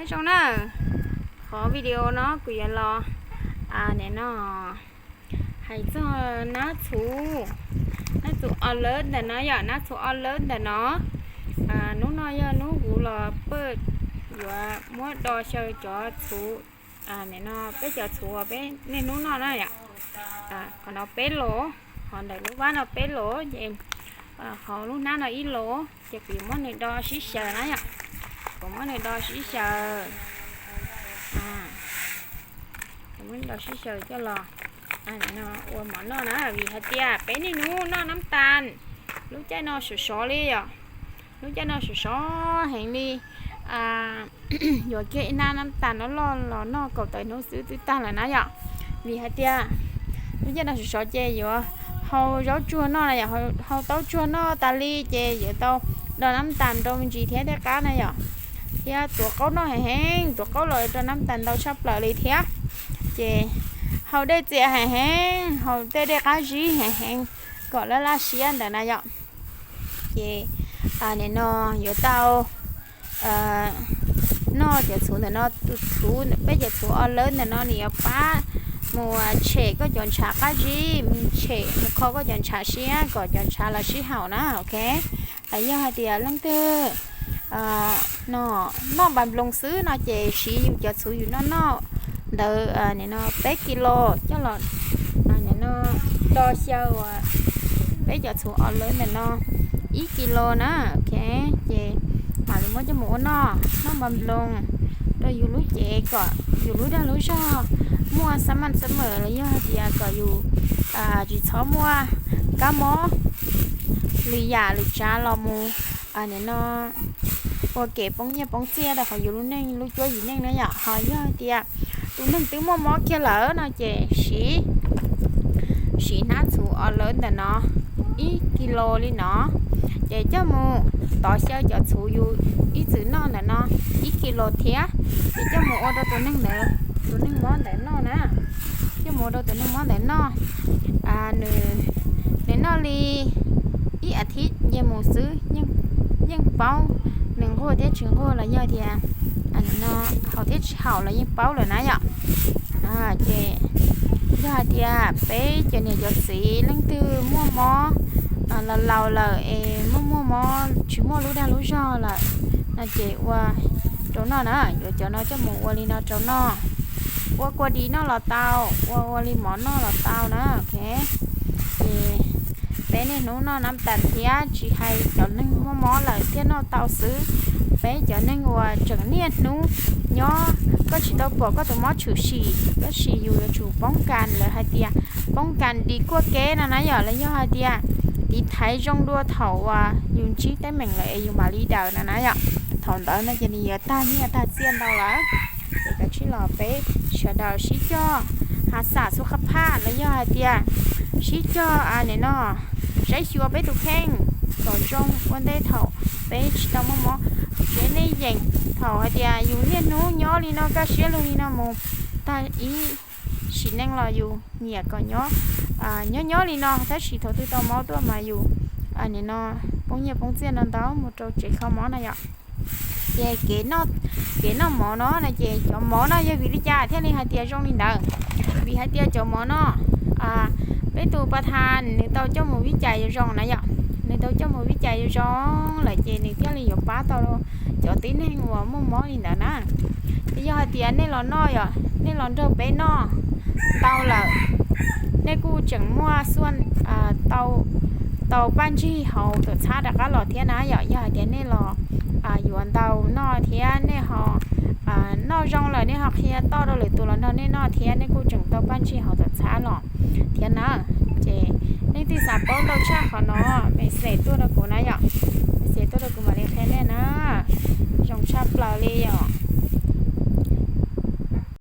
Nyob zoo na, qhov video no kuv yuav los, a, nim no hais txog nab txhuv, nab txhuv o lawv ntawm no yom, nab txhuv o lawv ntawm no. Hnub no yog hnub kuv los pab yuav muab do xyaw cov txhuv, nim no peb cov txhuv uas peb niaj hnub noj na yom. Qhov no peb los, qhov ntawm lub vab no peb los ces qhov lub hnab no ib los, ces kuv yuav muab nws do sib xyaw na yom. Kuv muab nws do sib xyaw, kuv muab do sib xyaw coj los ua mov noj na, vim hais tias peb niaj hnub noj nab tas, lub caij no sov sov li yom, lub caij no sov sov heev li. Yuav kiag ib hnab nab tas no loj los noj kaum tawm hnub xwb twb tag lawm na yom. Vim hais tias lub caij no sov sov ces yuav hau zaub tsuag noj na yom, hau taub tsuag noj tas li ces yuav tau do nab tas nrau me ntsis thiab tej qab na yom. Thiab tuav qaub noj heev heev, tuav qaub los rau nab tas ntau tshaj plaws li thiab. Ces hau dej txias heev heev, hau tej dej qab zib heev heev kom laj laj siab ntawd na yom. Ces nim no yuav tau noj cov txhuv ntawm no, tus txhuv, peb cov txhuv o lawv ntawm no nws yuav pab mus tshem koj cov ntshav qab zib, mus tshem mus kho koj cov ntshav siab kom cov ntshav los sib haum na, ok. Yog hais tias leej twg noj npas nploos xwb no ces siv yus cov txhuv yus noj noj ntawd nim no peb kis los coj los nim no do xyaw peb cov txhuv o lawv ntawm no ib kis los na, ok. Ces mam li muab coj mus ua noj, noj npas nploos rau yus lub cev kom yus lub dag lub zog muaj xab maj xab mawm los yog hais tias kom yus tsis txhob muaj kab mob lwm yam lwm tsav los mus nim no ua kev poob nyiaj poob txiaj rau qhov yus lub neej lub cuab yim neej na yom. Ho yog hais tias tus neeg twb muaj mob kiag lawm no ces siv, siv hnab txhuv o lawv ntawm no ib kis los li no, ces coj mus tov xyaw cov txhuv yus ib txwm noj ntawm no ib kis los thiab, ces coj mus ua rau tus neeg ntawd, tus neeg mob ntawd noj na. Coj mus ua rau tus neeg mob ntawd noj. Nws, nws noj li ib as thiv nce mus xwb yeej paub nws nquag thiab tsis nquag los yog tias no haum thiab tsis haum los yeej paub lawm na yom. Ces yog hais tias peb cov niam cov txiv leej twg muaj mob laus laus lawm es muaj muaj mob tsis muaj lub dag lub zog lawm no ces ua rau noj na, yuav cov no coj mus ua li no rau noj. Ua kua dis noj los tau, ua ua li mov noj los tau na, ok. Ces peb niaj hnub noj nab tas thiab tsis hais cov neeg muaj mob lawm thiaj noj tau xwb. Peb cov neeg uas tseem niaj hnub nyob, koj tsis tau pom koj tus mob tshwm sim, tab sis yus yuav tsum poob kas, lawv hais tias poob kas dim kuaj kev no na yom, los yog hais tias tiv thaiv zoo dua thaum uas yus ntsib teeb meem lawm es yus mam li daws no na yom. Thaum ntawd no ces nws yuav tag nyiaj tag txiaj ntau lawm. Ces kav tsij los peb sawv daws sib coj has xam xub qab phaj los yog hais tias sib coj nim no saib xyuas peb tus kheej kom zoo ua ntej thaum peb tsis tau muaj mob. Tsev nej yeem thaum hais tias yus niaj hnub nyob li no kaj siab lug li no mus tag ib sim neej los yus nyiam kom nyob, nyob nyob li no, tab sis thaum twg tau mob tuaj mas yus nim no poob nyiaj poob txiaj no ntau mus rau tsev kho mob na yom. Ces kev noj mov no no ces cov mov no yog vim li cas thiaj li hais tias zoo li ntawd? Vim hais tias cov mov no, peb tus pas thas nws tau coj mus vij cas yuav zoo na yom, nws tau coj mus vij cas yuav zoo lawm ces nws thiaj li yuav pab tau cov tib neeg uas muaj mob li ntawd na. Yog hais tias nej los noj yom, nej los nrog peb noj ntau lawm, nej kuj tseem muaj xuaj tau paj ntsig hauv tuam txhab rov qab los thiab na yom. Yog hais tias nej los yuav ntau noj thiab nej ho noj zoo lawm nej ho qhia toj rau lwm tus los nrog nej noj thiab nej kuj tseem tau paj ntsig hauv tuam txhab los thiab na. Ces leej twg xav paub ntau tshaj qhov no, message tuaj rau kuv na yom, message tuaj rau kuv mam li qhia nej na. Zoo tshaj plaws li yom.